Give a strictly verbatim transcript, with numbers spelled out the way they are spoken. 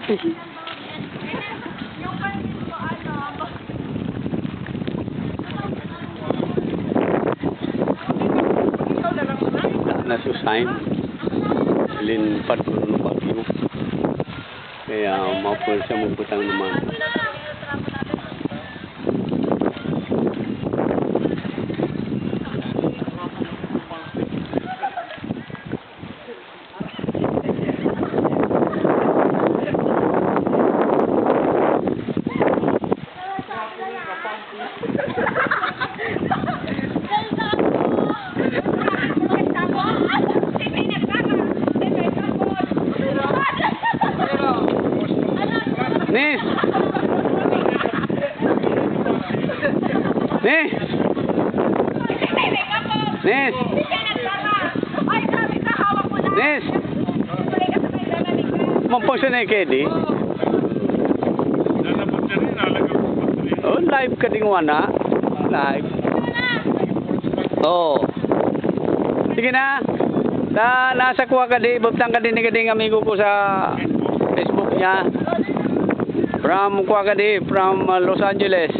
Na su sign. Lin pat no bagyo. Kaya maupun siya mabutang naman. Nis! Nis! Nis! Nis! Mampang sa na kedi. O, live ka ding wana. Live. O. Sige na. Na, nasa kua kedi, babtang kedi ni kedi amigo ko sa Facebook niya. From kua kedi, from, uh, Los Angeles.